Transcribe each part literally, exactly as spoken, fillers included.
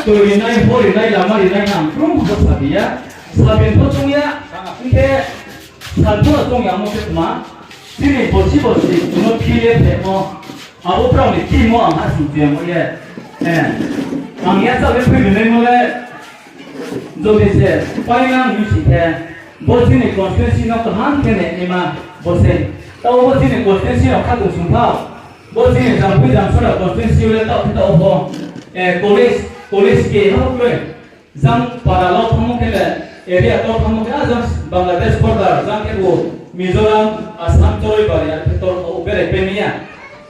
Toi rinai, hor rinai, lama rinai, ang krum pho sabi ya. Sabi pho choung ya, hing khe sal pho choung ya mo khe tma. Chini borsi borsi chung no phil ye phemo. Abo brao ni team wo ang ha sing tuya mo ye. Eh, ang ya chao le phai rinai mo le. Jodi se painang hing si khe, bo chini constituency no kaham khe ne naima bo se. Taoh bo chini constituency no khatung sung thao. Bo chini Jampui Jamsora constituency le taoh khe taoh pho, eh, college, college ke ha kroi. Jang para lo thanngmo khe le, area to thanngmo khe, ah, jang Bangladesh border, jang khe bo Mizoram, Assam, Choroi bari, ar khe tor kho berai pai mi ya.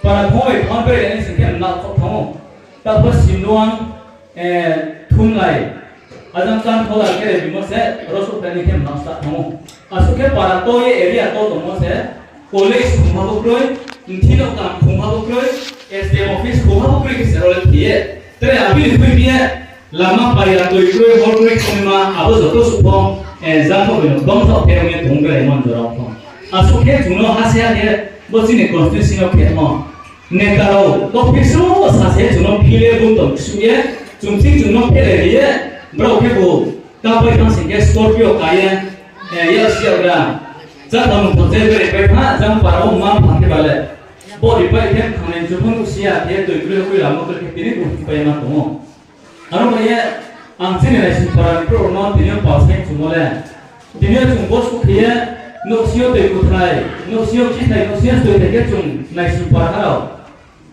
Para thong bai thong berai ni sing khe mna kho thanng ou. Taoh pho Simnuang, eh, Thumlai, ajang Chanthola khe bimo se, ro souhphai ni khe mna sa thanng ou. Asuh khe para to ye area to tongmo se, college khongha bo kroi, mthi no kam khongha bo kroi, S D M office khongha bo kroi khe se ro le khe ye. Tre abini thui bi ye, lama pai ya toi kroi, hor kroi khongma, abo joto suh pho, eh, jang pho bino bang thaoh khe ong ye tong berai mon jora pho. Asuh khe chung no ha se ha khe, bo chini constituency no khemo. Neta rao, topic su sa se chung no phil ye bung tong ksu ye, chung ching chung no phelai ri ye, brao khe bo, kapai thang sing khe Scorpio ka ye, eh, yak siyak ra. Jang tang thang je berai pai pha, jang para wo ma pha khe ba le. Bo ri pai khe thangnai chung pho nuh si ya khe, toi kroi kroi lama kroi khe tini bung pai ma tong ou. Aro bai ye, ang chini Naisingpara ni brouh no tini yo pal sai chungmo le. Tini yo chung bo suh khe ye, nouhsing yo toi kuthai, nouhsing yo khithai, nouhsing yo toi thai khe chung Naisingpara rao.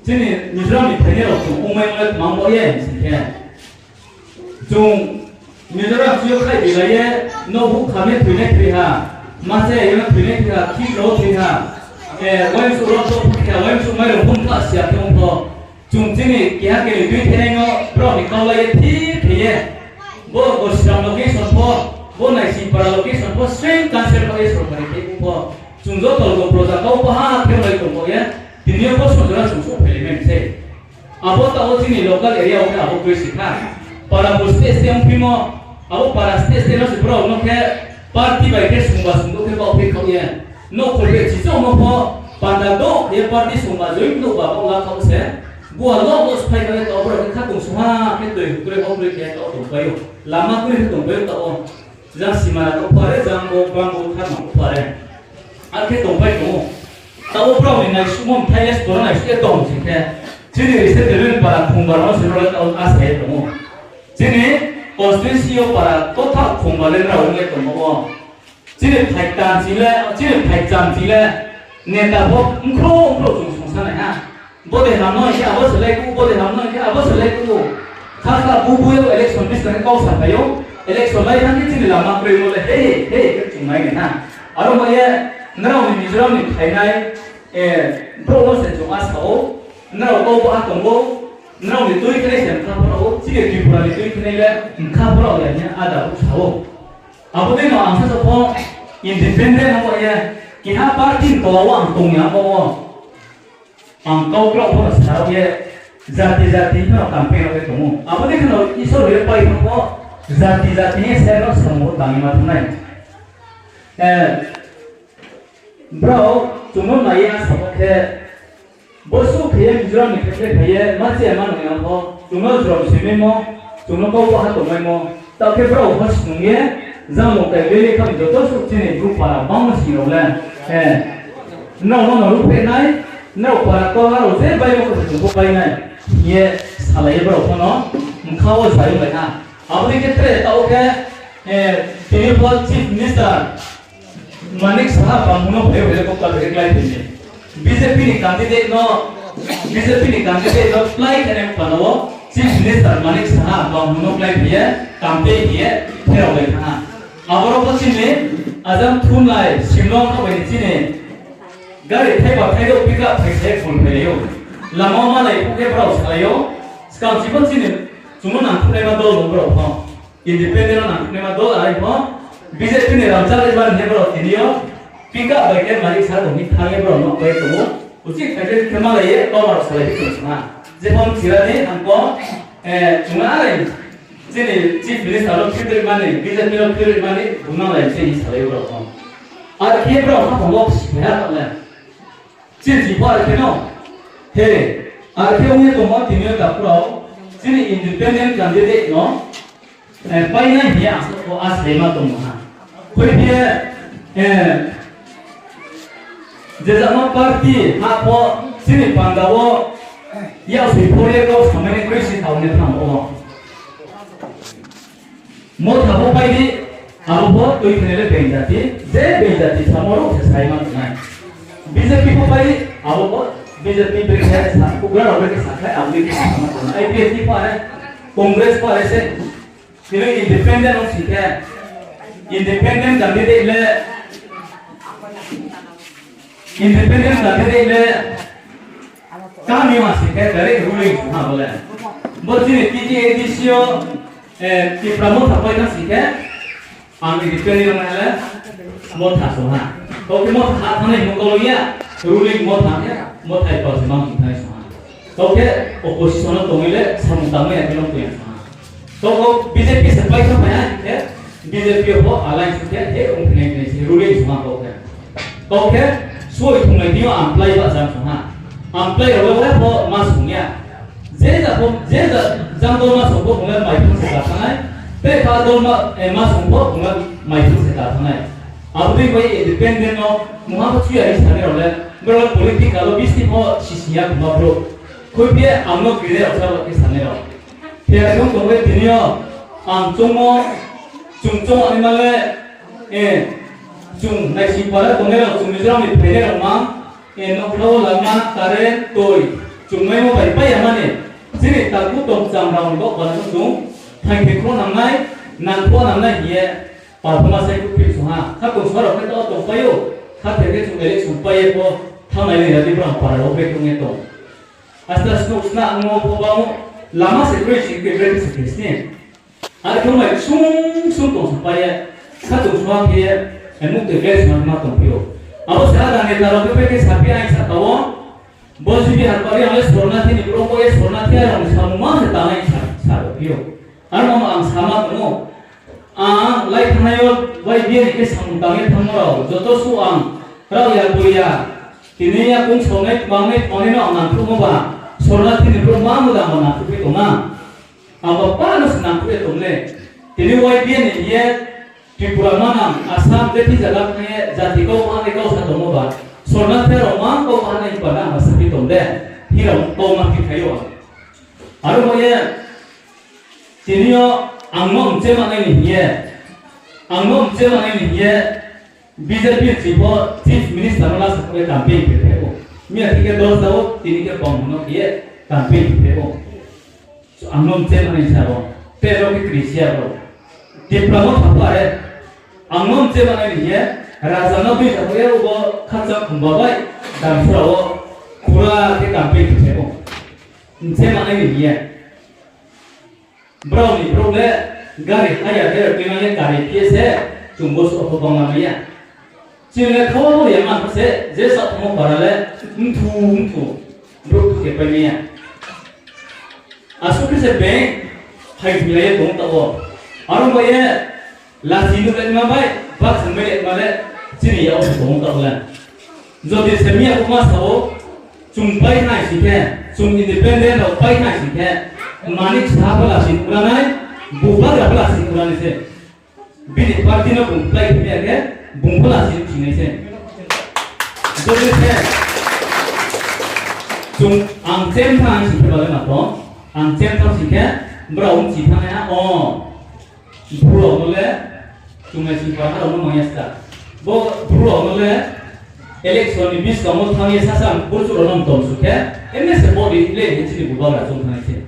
Chini Mizoram ni phainai rao chung ongmai le tmang bo ye hing sing khe. Chung Mizoram ching yo khlai bilai ye, nouh huh kham ye thoinai thoi ha, masa ye no thoinai thoi ha, khikro thoi ha, eh, uaingsouh rao to thoi ha, uaingsouh mairung phung kha sia khe ong pho. Chung chini keha keni tui thenai no brao ni kau lai ye thir khe ye. Bo Gosiram location pho, bo Naisingpara location pho, same council pho ye sorkari khe pho. Chung joto logo proja kau baha khe lai tong pho ye, tini yo bo sojora chung souhphai lai mai se. Abo taoh wo chini local area wo khe abo kroi si kha. Para bo state state ongphimo, abo para state state no se brao no khe party bai khe sungba sungdouh khe baoh khe khaoh ye. Nouh kholpheh chichouh no pho panda douh ye party sungba join nouhba baoh la khaoh se. Bua lo bo sphai kha le taoh brao khe khatungsung ha khe toi kroi hor kroi khe taoh tongpai ou. Lama kroi khe tongpai ou taoh wo. Jang simana tongpai re, jang bo bang bo thanng tongpai re. Ar khe tongpai tong ou. Taoh wo brao ni naisuhmo mthai le sbo no naisuh ye tong sing khe. Chini resettlement para khongba no se brao le taoh wo asa ye tong ou. Chini constituency yo para kotha khongba le nrao ong ye tongmo wo. Chini phai ktan ching le, chini phai kcham ching le, neta pho mkhrouh mkhrouh chung sungsa nai ha. Bo de ham no hing khe abo se lai kuh, bo de ham no hing khe abo se lai kuh. Kha kha bu bu yo election buskang khe kau saphai ou. Election lai thanng khe chini lama kroimo le hei hei khe chung nai nai ha. Aro bai ye nrao ni Mizoram ni phainai, eh, brouh no se chung asa ou. Nrao kau baha tong ou. Nrao ni tui khenai se mkha phra ou. Chini Tripura ni tui khenai le mkha phra ya hing ye ada brouh sa ou. Abo dei no ang sasa pho independent abo ye, keha party ni tola wo ang tong ya abo wo. Ang kau kraoh pho no sa ye, jati jati pho no campaign rao ye tong ou. Abo dei khe no Isor ye pai pho, jati jati ye se no samung wo tang ye ma thanng nai. Eh, Brao chung no nai ye asa bo khe, bo suh khe ye Mizoram ni khe khe phai ye, ma se ma nung ya pho, chung no jrom sinaimo, chung no kau baha tongmaimo, taoh khe brao pho snung ye, jang mung tai bini kha joto suh chini bru para bangma sing rao le, eh, nrao no no ruhphreh nai, nrao para tola rao je baimo khe se chung pho bai nai, hing ye salai ye brao pho no, mkha wo zayouh lai ha. Abo ni khe tre taoh khe, eh, tini pho Chief Minister, Manik Saha bangmo no phai helicopter bai kláiphai mi. B J P ni candidate no, B J P ni candidate no kláiphai nai panda wo Chief Minister Manik Saha bangmo no kláiphai ye, campaign khe ye pherao bai thanng ha. Aboro pho chini ajang thumlai simno kha bai ni chini gari thaiba thaidouh pickup phai se phone phailai ou. Lama wo malai phuh khe brao salai ou. Skang si pho chini chung no nangkhruhnaima dol no brao pho. Independent no nangkhruhnaima dol are pho, B J P ni rangchak ri mani hing ye brao tini yo, pickup bai khe Manik Saha tong hing thanng ye brao no bai tong ou. Uchih khai khe khe malai ye, kau ma rao salai phi tong sma. Je pho mchira ni ang pho, eh, chung are, chini Chief Minister no phil ri mani, B J P no phil ri mani, bung nang lai se hing salai ye brao pho. Are khe brao kha phang wo si ha le. Chini pho are khe no. He, are khe ong ye tongmo tini yo takhu rao. Chini independent candidate no, eh, painai hing ye ang pho asaima tongmo ha. Khuiphi ye, eh, je jama party ha pho chini panda wo yaksoi pho ye kau samai ni kroi si thaoh ni thanng ou. Motha pho pai di, abo pho tui thene le being jati, je being jati samo rao se saima tongnai. B J P pho pai di, abo pho B J P bre khe sa, kugra rao bre khe sa khe, abo dei khe sama tongnai. I P F T pho are, Congress pho are se, tini independent ong si khe, independent candidate le, independent candidate le, kami ma si khe direct ruling ha bo le. Bo chini T T A D C yo, eh, Tipra Motha pai tang si khe, ang independent ong le Motha song ha. Kau khe Motha ha thanai hingmo kau ya, ruling Motha khe, Motha i pal se mang hing thanai song ha. Kau khe opposition no tongwi le samung tangmai ya khe long tong ya song ha. Kau kau B J P se pai thanng phai ha hing khe, B J P yo pho alliance khe, he ong phinai phinai se ruling song ha kau khe. Kau khe, soi thunglai di yo ang plai ba jang song ha. Ang plai rao le pho ma song ya. Je ja pho, je ja jang dol ma song pho bung le maithang se ka thanai. Tei kha dol ma, eh, ma song pho bung le maithang se ka thanai. Abo dei bai independent no mungha pho chuya hing sanai rao le, brao le political wo bisi pho sisi ya khoma brouh. Khuiphi ye ang no gire rao sa ba khe sanai rao. Phiya khe tong bai tini yo ang chungmo, chung chungmo ni ma le, eh, chung naising para tongnai rao, chung Mizoram ni phainai rao mang, eh, nokha wo lama, current, toi, chung maimo bai pai ya mani, chini takhu tongcham rao ni baoh panda no chung thaing khe khro nangnai, nangkho nangnai hing ye, pal pho ma sai khuiphi song ha. Khatungsung rao khe taoh tongpai ou, khathe khe chung election pai ye pho thanngnai nai ya di brao para rao bre tong ye tong. Asta snuh sna ongmo pho bang ou, lama se kroi si khe bre khe se khe sni. Are khe mai sung sung tong sapai ye, khatungsung khe ye, muhtoi bre sung ma tongphi ou. Abo se ada neta rao khe bre khe saphi aing sahka wo, bo G B Harpari ang le sornathi ni brouh bo ye sornathi rao ni samung ma se tangnai sa, sa phi ou. Aro no ang sama tong ou. Ang lai thanngnai yo Y B A ni khe samung tang ye thanngmo rao, joto suh ang rao ya boi ya, tini yakoung saonai, tmangnai, tmangnai no ang nangkhruhmo ba, sornathi ni brouh ma muda ang nangkhruh phi tong na. Ang ba pa no se nangkhruh ye tong le. Tini Y B A ni hing ye Tripura manang, Assam, je thing zaga thanng ye, jati kau ma ni kau sa tongmo ba, sornathi rao ma kau ma ni panda ang ba saphi tong de, hing rao kau ma phi khai ou. Aro bo ye, tini yo ang no mche manai ni hing ye, ang no mche manai ni hing ye, B J P ni ching pho Chief Minister no lasa khe campaign khe phe ou. Miya thik khe dos da ou, tini khe bang no khe ye campaign khe phe ou. Ang no mche manai sa ou, te ro khe krisi ya ou. Tipra no thapa re, ang no mche manai ni hing ye, raja no bini thapa ye, obo khakchang khumba bai, damsora wo, pura khe campaign khe phe ou. Mche manai ni hing ye. Brao ni brouh le gari haya khe tuinang ye gari phi ye se, chung bo suh pho bang lamai ya. Chini le kho ya ma khe se, je sa thangmo para le, mthu, mthu, brouh khe pai mai ya. Asuh khe se beng, hai thing lai ye tong taoh wo. Aro bai ye, lachi nuh le ma bai, bak sing bai le ma le, chini yak wo se tong taoh le. Jodi se miya khe ma sa ou, chung pai nai sing khe, chung independent rao pai nai sing khe, Manik Saha pho lachi nuh ra nai, bubagra pho lachi nuh ra nai se. Bini party no bung plai khe miya khe, bung pho lachi nuh sing nai se. Jodi se, chung ang chem thanng sing khe ba le ma tong, ang chem thanng sing khe, brao ong chi thanng nai ha, o. Bru rao no le, chung naising para rao no nang ya sta. Bo bru rao no le, election ni buskang wo thanng ye sasa burchuh rao no mtom su khe, M S A vote ri le hing chini bubagra chung thanng nai se.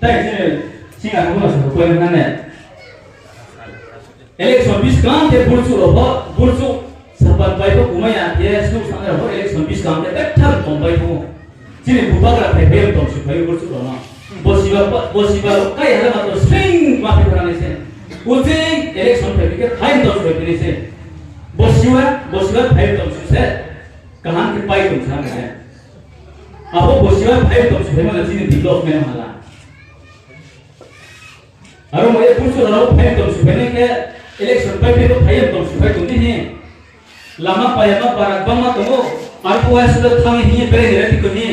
Tai chini, chini ang no sa koi na ne. Election buskang khe burchuh rao pho, burchuh sapan pai pho kumai ya khe, snuh sanai rao pho election buskang khe betha mtom pai pho. Chini bubagra phai phai mtom su phai burchuh rao no. Bosiba, bosiba rao kai hala ma to sring ma phai phai nai se. Uching election phai khe phai mtom su phai nai se. Bosiba, bosiba phai mtom su se. Kaham khe pai tong sa nai se. Abo bosiba phai mtom su phai ma le chini development hala. Aro mo ye burchuh rao no phai mtom su phai nai khe, election pai phai bo phai mtom su phai tong di hi. Lama paya ma para bangma tong ou, aro pho uaisuh le thanng hing ye berai ni ra ti kho ni.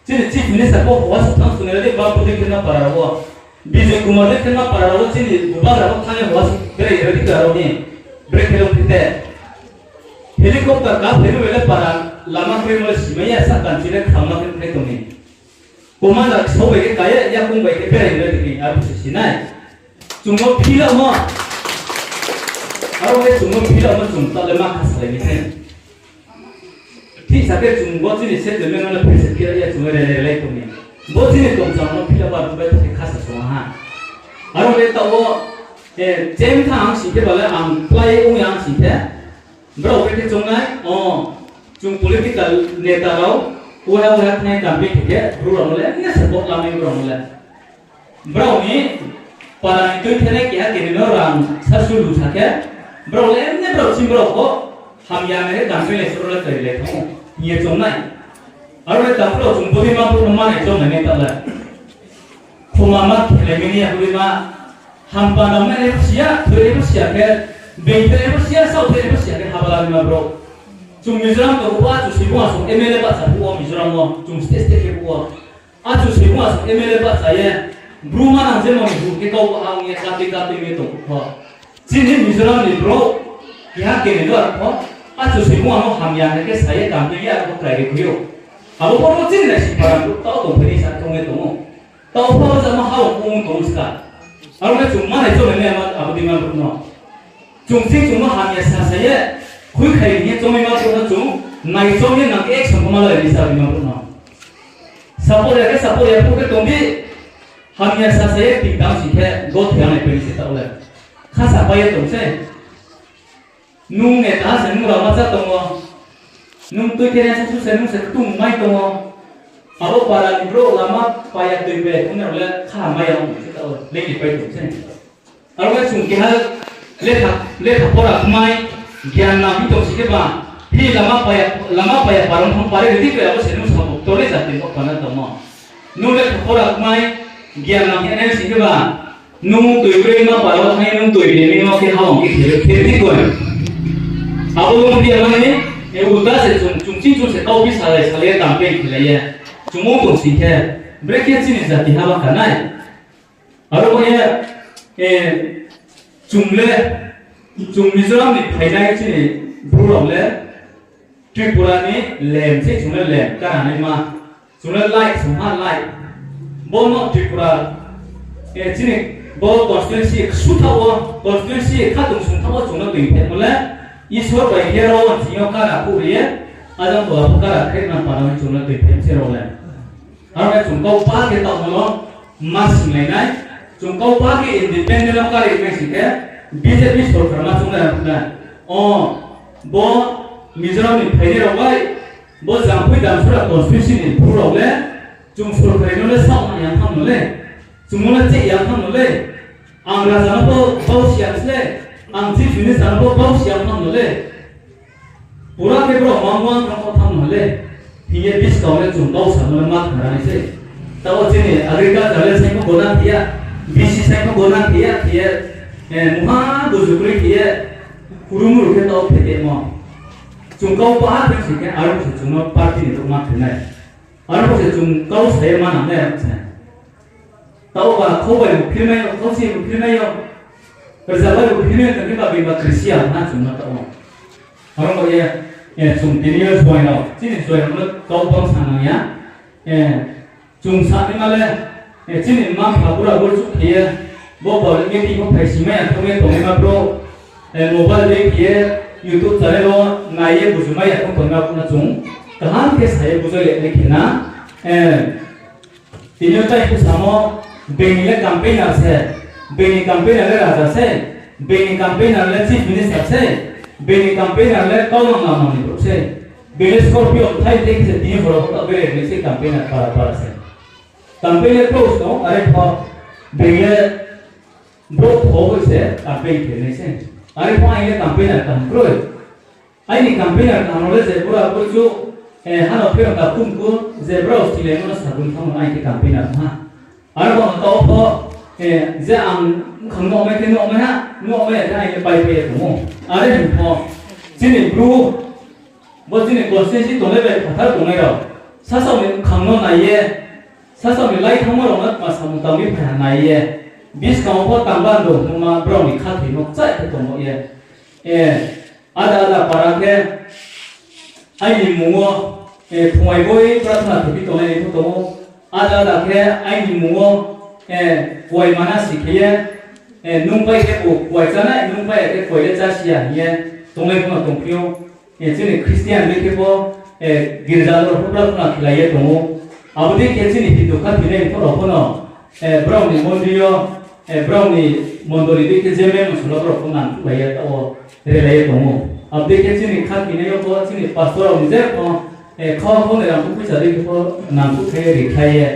Chini Chief Minister pho hoha se thanng sung ya di, Bambu Dikhenma para rao wo, Bijoy Kumar Dikhenma para rao wo chini bubagra pho thanng ye hoha se berai ya di khe aro ni, brekhe rao khe te helicopter ka phai bai le para lama krimo le simai ya, sahkan chi le khama khe phai tong ni. Commander kso bai khe ka ye, yakoung bai khe berai ya di khe aro se si nai. Chung no philamo. Aro khe chung no philamo, chung ta le ma kha salai ni khe. Thik sa khe chung bo chini settlement no le phaisa phira ya, chung rele relai tong ni. Bo chini tongchang no phila ba bai thik kha sa song ha. Aro le taoh wo, eh, chem tha ang sing khe ba le ang plai ong ya ang sing khe. Brao khe khe chung nai, o, chung political neta rao, uha uha thanai campaign khe khe, bru rao no le, ne support lamai brao no le. Brao ni para ni tui thenai keha keni no rang sa sulu sa khe, brao le emne brao chini brao pho hamya nai khe campaign le suru le tari le thanng ou, hing ye chung nai. Aro le tang brao chung bodei ma pho no manai chong nai nai ta le. Khoma ma khelai mi ni ya bodei ma, hampa nam nai pho si ya, thoi nai pho si ya khe, being thoi nai pho si ya, saoh thoi nai pho si ya khe, haba la ni ma brao. Chung Mizoram tong phuh wo, achu sibung asong M L A bahcha phuh wo Mizoram wo, chung state state khe phuh wo. Achu sibung asong M L A bahcha ye, bru manang je moni bru khe kau ha ong ye, kati kati ye tong phuh pho. Chini Mizoram ni brouh, keha keni do aro pho, achu sibung ano hamya nai khe sa ye, campaign ye aro pho krai ri khui ou. Abo pho no chini naising para brouh tao tongphai ni sa thong ye tong ou. Tao pho jama ha ong ong tong ska. Aro le chung manai chongnai nai ma abo dei ma brouh no. Chung ching chung no hamya sa sa ye, khuikhai ri ye chongmai ma brouh no chung naichom ye nang khe action pho ma lai ni sa dei ma brouh no. Support ya khe support ya phuh khe tong di, hamya sa sa ye ting tang sing khe gothe ya nai phai ni se taoh le. Khasa pai ye tong se. Nung neta se nung rao ma chá tong ou. Nung tui khe nai sasu se nung se ktung mai tong ou. Abo para ni brouh lama paya tui bai ong nai rao le kha mai ya ong se taoh le ni pai tong se. Aro le chung keha lekha, lekha pora kmai, gian nang hing tong sing khe ba, hi lama paya, lama paya parong thang pare redi khe abo se nung samung tole jati no pana tongmo. Nung lekha pora kmai, gian nang hing nai sing khe ba, nung toi broi ma paro thang ye nung toi broi ni no khe ha ong khe khe khe di koi. Abo lung phi ya mani, e ulta se chung, chung ching chung se kau phi salai salai ye campaign khelai ye. Chung ong tong sing khe, brekhe chini jati haba kha nai. Aro bo ye, e, chung le, chung Mizoram ni phainai chini bru rao le, Tripura ni lem se chung le lem, kara naima. Chung le light, sungha light. Bo no Tripura, e, chini bo constituency ksu thaoh wo, constituency khatung sung thaoh wo chung no toing phemo le, Isor bai khe ro wo chini yo kara phuh ri ye, ajang bo abo kara khe nang pana chung no toing phem se rao le. Aro khe chung kau pa khe taoh no ma singlai nai, chung kau pa khe independent no kari nai sing khe, B J P sorkar ma chung nai rao nai. O, bo Mizoram ni phainai rao bai, bo Jampui Damsara constituency ni bru rao le, chung sorkari no le saoh ma yang tham no le, chung no le cheh yang tham no le, ang raja no pho bau si ya se le, ang chief minister no pho bau si ya tham no le. Pura khe brao ma muang thanng pho tham no le, hing ye buskang le chung kau sa no le ma khna nai se. Taoh chini agriculture le saimo gona khe ya, B C saimo gona khe ya, khe ye, e, mungha buju kroi khe ye, kurumuru khe taoh khe tongmo. Chung kau paha khe sing khe aro se chung no party ni brouh ma khe nai. Aro se chung kau sa ye ma nang nai aro se. Taoh ba khau bai bo philmai yo, khau se bo philmai yo. Rza bai bo philmai yo, tang khe ba bini ba krisi ya na chung no taoh wo. Aro bo ye, e, chung tini yo join rao, chini join rao no kau bang sa nang ya. E, chung sa naima le, e, chini mma mpha bura bur chuh khe ye, bo public meeting pho phai singmai ya thang ye tongnaima brouh, e, mobile dei khe ye, YouTube channel wo nai ye bujumai ya thang tongnaima brouh no chung kaham khe sa ye bujai le nai khe na, e, tini yo tai khe samo, being ni le campaigner se, being ni campaigner le raja se, being ni campaigner le chief minister se, being ni campaigner le kaunang lama ni brouh se, being le Scorpio thai thai khe se tini yo horo pho taoh bere ni se campaigner para para se. Campaign le close tong, are pho being le brouh pho bai se campaign khe nai se. Are pho aini le campaigner kaham kroi. Aini campaigner kaham rao le je bura bur chuh, e, hano phai rao ta khum khu, je brao stilaimo no sabun thang no aini campaigner ha. Aro bo taoh pho, e, je ang bkhang nuhmai khe nuhmai ha, nuhmai ya khe aini pai pai ye tong ou. Are hing pho, chini bru, bo chini constituency tongnai bai phathar tongnai rao. Sasaoh ni bkhang no nai ye, sasaoh ni laithangmo rao no tma samung tang mi phai ha nai ye, buskang wo pho tangba ndo hingma brao ni khathoimo kchaih khe tongmo ye. Ada ada para khe aini mmung wo, phuaing boi prarthana khe phi tongnai ni pho tong ou. Ada ada khe aini mmung wo, kuai mana si khe ye, nung pai khe bo kuai chánai, nung pai ya khe kuai le chá si ya hing ye tongnai pho no tongphi ou. Chini Christian dei khe pho, girza rao pho prarthana khelai ye tong ou. Abo dei khe chini Hindu khathoinai pho rao pho no, brao ni mondri yo, brao ni mondoli dei khe je memo solo brao pho nangkhuhlai ye taoh wo relai ye tong ou. Abo dei khe chini khathoinai yo pho chini pastor rao ni je pho, khau khau ni rang pho poicha dei khe pho nangkhuh khe ye rikhlai ye,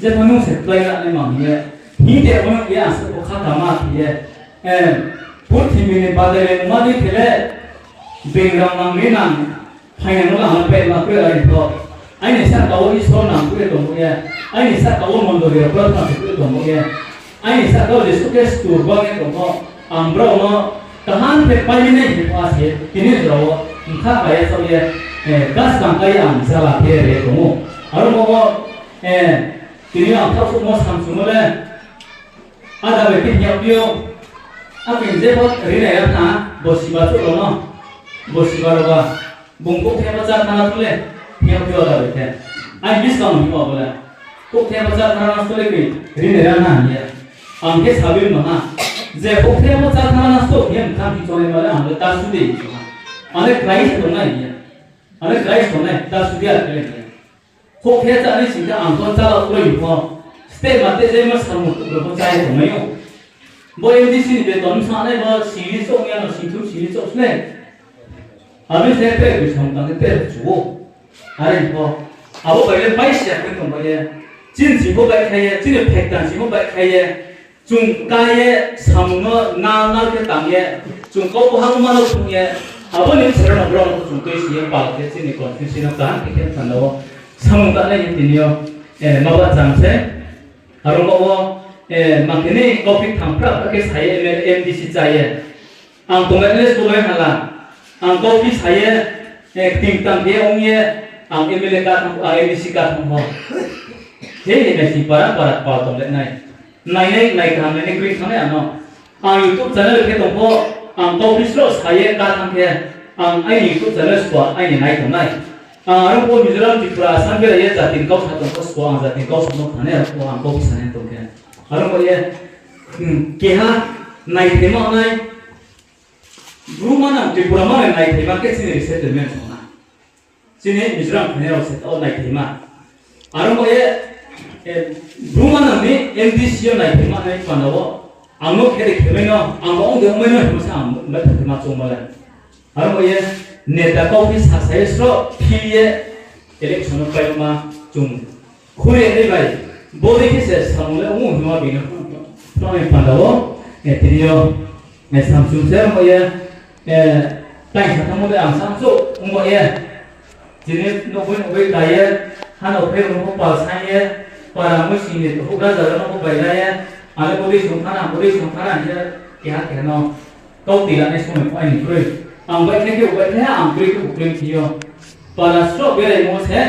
je pho nung se kláinai ma hing ye, hing de mo ye asuh pho kha kama khe ye, purthimbi ni badailai ma dei khe le, being rang nang ni nang, phainang no lang peh ma kroi are pho. Aini sahka wo Isor nang kroi tongmo ye, aini sahka wo mondoli rao prarthana kroi tongmo ye, aini sahka wo Jisu khe stur bang ye tong pho, ang brao no kaham khe pai nai hing pho a se tini jora wo bkha pai ye saoh ye, kaskang kai ang jala khe re tong ou. Aro bo wo, tini ang thaohsuhmo samchumo le, ada bai khe hing yag phi ou, akhe je pho rinai ra na, bo siba chouh rao no, bo siba rao ba, bung kouhthai pho chá thana só le, hing yag phi ou ada bai khe. Ai buskang hing ou bo le, kouhthai pho chá thana só le khe rinai ra na hing ye. Ang khe sabi no ha, je kouhthai pho chá thana só hing ye mkhang hing chongnai ba le ang le ta su de hing ha. Ang le Christ tongnai hing ye. Ang le Christ tongnai, ta su de ar khe le hing ye. Kouhthai chánai sing khe ang pho chála kroi pho. Steh ma te je ma samung tuh rao pho chá ye tongnai ou. Bo M D C ni beton bsa nai bo sing ni chouh ya no sing thum sing ni chouh slái. Abo ni se tre khe samung tang khe tre chu ou. Are pho. Abo bai le pai si ya khe tong bai ye. Chini sing pho baihkhlai ye, chini phektan sing pho baihkhlai ye. Chung ka ye samung no nal nal khe tang ye, chung kau bo hangma no phung ye, abo ni bsero no brao no chung tui si ye pal khe chini constituency no kaham khe khe thanng wo samung tangnai ye tini yo, ma bahcham se. Aro bo wo, ma khe ni kauphi thanng phra phra khe sa ye M L A, M D C chá ye. Ang tongmai le sbo bai hala, ang kauphi sa ye, kting tang khe ong ye, ang M L A ka thanng, ang M D C ka thanng pho. He he nai si para para pal tong le nai. Nainai, nai kaham nainai kroi thanng nai ang no. Ang YouTube channel khe tong pho, ang kauphi sroh sa ye ka thanng khe, ang aini YouTube channel sbo aini nai tong nai. Ang aro pho Mizoram, Tripura, Assam berai ye jati ni kau sa tong pho sbo ang jati ni kau sa no thanng nai, aro pho ang kauphi sa nai tong khe. Aro pho ye, keha naithaima nai, Bru manang Tripura manang naithaima khe chini resettlement ong na. Chini Mizoram phainai rao se taoh naithaima. Aro bo ye, Bru manang ni M D C yo naithaima nai panda wo, ang no khe de khemai no, ang bo ong de ongmai no hingmo se ang baitha khe ma choungmo le. Aro bo ye, neta kauphi sasa ye sroh phi ye, election no paima chung khuri nai bai, bodei khe se samung le ong hingma bini panda wo, tini yo, samsung se ongmo ye, taisa thanngmo le ang samsung ongmo ye. Tini nouhboi nouhboi la ye, hano phai rao no pho pal saing ye, para muising ni houhgra zaga no pho baila ye, ang le bodei song thana, bodei song thana hing ye, keha keha no kau tui lanai somoi pho aini kroi. Ang baikhlai khe bo baikhlai ha, ang kroi khe bo kroi thing yo. Para sroh beraimo se,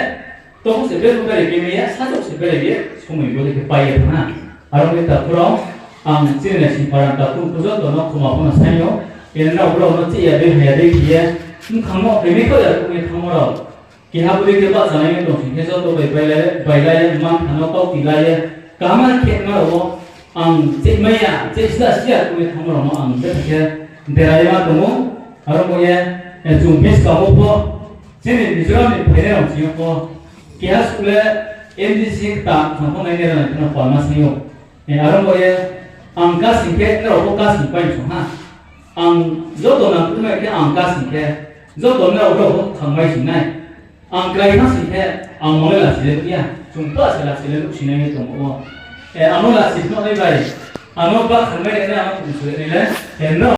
tong se beraimo berai khe mai ya, sasaoh se berai ye, somoi bodei khe pai ye thanng ha. Aro ni takhu rao, ang chini naising para ni takhu joto no khoma pho no saing ou, nrao brao no chih ya dei, haya dei khe ye, bkhang no khe mai khaoh ya khe mai thanngmo rao. Keha bodei khe bahchanai ye tong sing khe joto bai baila ye, mang thano kau tui la ye, kaham khe ma rao wo ang chih mai ya, chih sla si ya khe mai thanngmo rao no ang betha khe dera ye ma tong ou. Aro bo ye, chung buskang wo pho, chini Mizoram ni phainai rao sing yo pho, keha suh le M D C kta kthang pho nai nai rao nai phano palma saing ou. Aro bo ye, ang kasing khe nrao pho kasing pai song ha. Ang joto nangkhruhmai khe ang kasing khe, joto nrao brao pho thangmai sing nai. Ang krai thanng sing khe, ang no le lasi le nuh ya, chung pah se lasi le nuhsinai ye tong ou. Ang no lasi phnuh nai bai, ang no bah khanmai nai, ang no tongsu nai le, nrao